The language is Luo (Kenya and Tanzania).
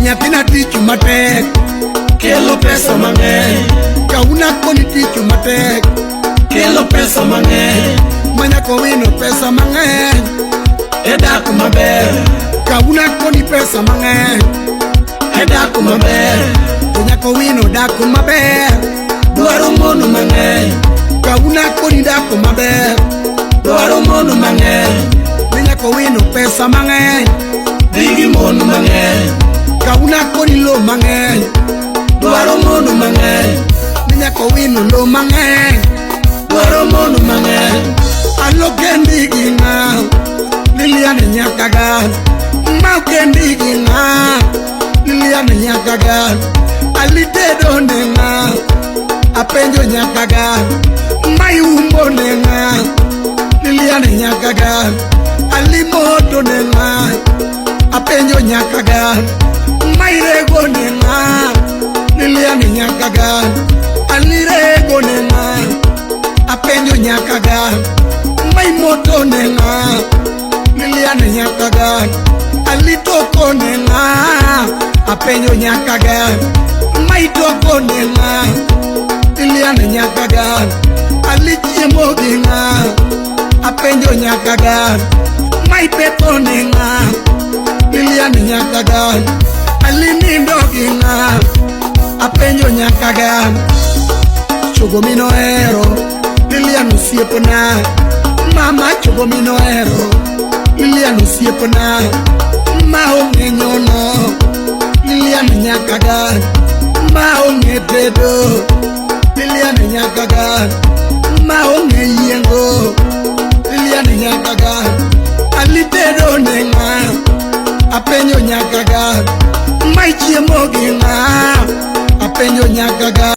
Nyathina tich matek kelo pesa mang'eny. Kauna koni tich matek kelo pesa mang'eny. Manyako wino pesa mang'eny e dak maber. Kauna koni pesa mang'eny e dak maber. To nyako wino dak maber dwaro mon mang'eny. Kauna koni dak maber dwaro mon mang'eny. Ne nyako wino pesa mang'eny dhi gi mon mang'eny. Kauna koni lo mang'eny dwaro mon mang'eny. Ne nyako wino lo mang'eny dwaro mon mang'eny. Alo kendi gi ng'a Lilian nyakaga ma kendi gi ng'a Lilian nyakaga alitedo ne ng'a apenjo nyakaga mayumbo ne ng'a Lilian nyakaga alimoto ne ng'a apenjo nyakaga mairego ne ng'a Lilian nyakaga alirego ne ng'a apenjo nyakaga maimoto ne ng'a Lilian nyakaga alitoko ne ng'a apenjo nyakaga maitoko ne ng'a Lilian nyakaga alichiemo gi ng'a apenjo nyakaga maipetho ne ng'a Lilian nyakaga alinindo gi ng'a apenjo nyakaga chogo minohero Lilian osiepna mama chogo minohero Lilian osiepna ma onge nyono Lilian nyakaga ma onge tedo Lilian nyakaga ma onge yiengo Lilian nyakaga alitedo ne ng'a apenjo nyakaga maichiemo gi ng'a apenjo nyakaga.